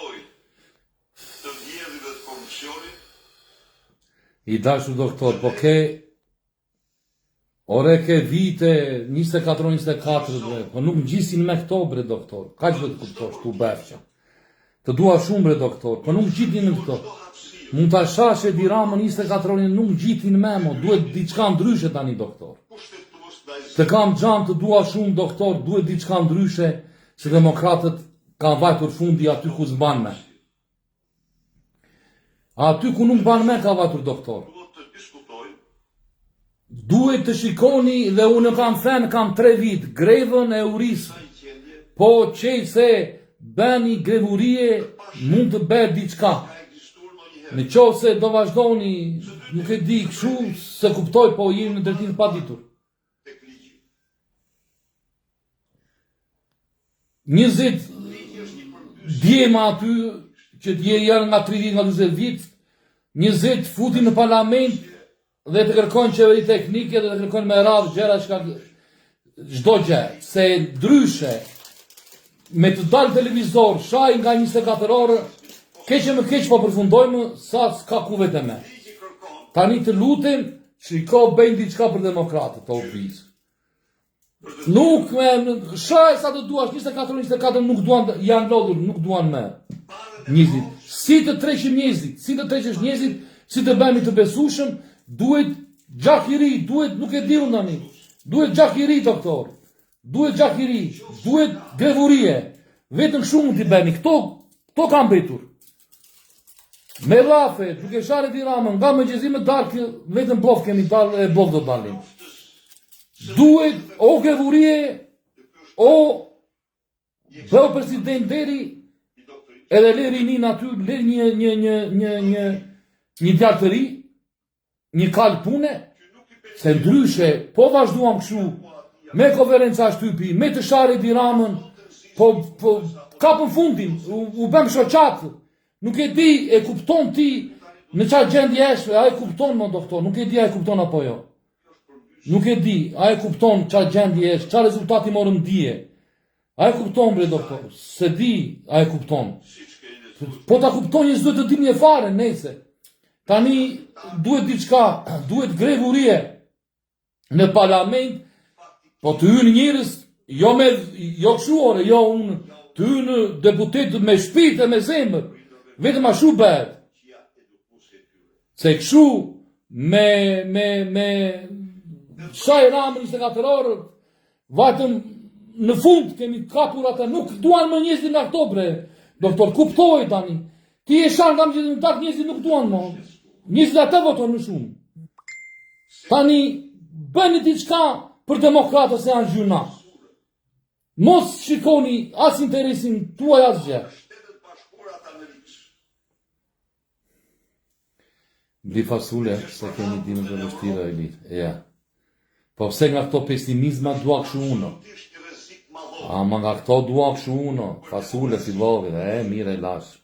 pasojë të vjedhjeve të korrupsionit. I dashur doktor, po ke Ore ke vite 24 24 bre, po nuk ngjisin me këto bre doktor. Kaq do të kuptosh tu befça. Të dua shumë bre doktor, po nuk ngjitin me këto. Mund ta shash Edi Ramën 24 orë, nuk ngjitin me mo, duhet diçka ndryshe tani doktor. Të kam xhan të dua shumë doktor, duhet diçka ndryshe se demokratët kanë vajtur fundi aty ku s'mban me. Aty ku nuk mban me ka vajtur doktor. Duhet të shikoni dhe unë kam thënë kam tre vit grevën e urisë. Po qe se bëni grevë urie mund të bëhet diçka. Në qoftë se do vazhdoni, nuk e di kështu, se kuptoj, po jemi në drejtim të paditur. 20 djema aty që dje janë nga 30 nga 40 vit, 20 futi në parlament dhe të kërkojnë qeveri teknike dhe të kërkojnë me radhë gjëra që ka çdo gjë, se ndryshe me të dalë televizor, shaj nga 24 orë, keq e më keq po përfundojmë sa s'ka ku vete me. Tani të lutem, shiko bëjnë diçka për demokratët, o bizë. Nuk me shaj sa të duash, 24 24 nuk duan, janë lodhur, nuk duan më. Njerëzit, si të tërheqim njerëzit, si të tërheqësh njerëzit, si të bëhemi të besueshëm, duhet gjak i ri, duhet nuk e di unë tani. Duhet gjak i ri doktor. Duhet gjak i ri, duhet grevë urie. Vetëm kështu mund t'i bëhemi. Këto këto kanë mbetur. Me llafe, duke sharë Edi Ramën, nga mëngjesi në darkë, vetëm blof kemi dalë e blof do dalim. Duhet o grevë urie, o bëu president deri, edhe le rininë aty, le një, një, një, një, një, një djalë të ri, një kalë pune, se ndryshe, po vazhduam kështu, me konferenca shtypi, me të sharë Edi Ramën, po, po, kapëm fundin, u, u bëmë shoqatë, nuk e di, e kupton ti, në ça gjendje është, a e kupton më doktor, nuk e di a e kupton apo jo. Nuk e di, a e kupton ça gjendje është, ça rezultati morëm dje. A e kupton bre doktor? S'e di, a e kupton? Po ta kupton një s'duhet të dim një fare, nejse. Tani duhet diçka, duhet grevë urie në parlament, po të hynë njerëz, jo me jo kështu ore, jo unë, të hynë deputetët me shpirt e me zemër, vetëm ashtu bëhet. Se kështu me me me shaj Ramën 24 orë Vajtëm në fund kemi kapur ata nuk duan më njerëzit nga këto bre. Doktor kuptoj tani. Ti e shan kam gjithë në tak njerëzit nuk duan më. Njerëzit atë votojnë më shumë. Tani bëni diçka për demokratët se janë gjynah. Mos shikoni as interesin tuaj asgjë. Bli fasule, se kemi dimër të vështira e litë. Ja. Po pse nga këto pesimizma dua kështu unë? Ama nga këto dua kështu unë. Fasule si lovi, e mirë e lash.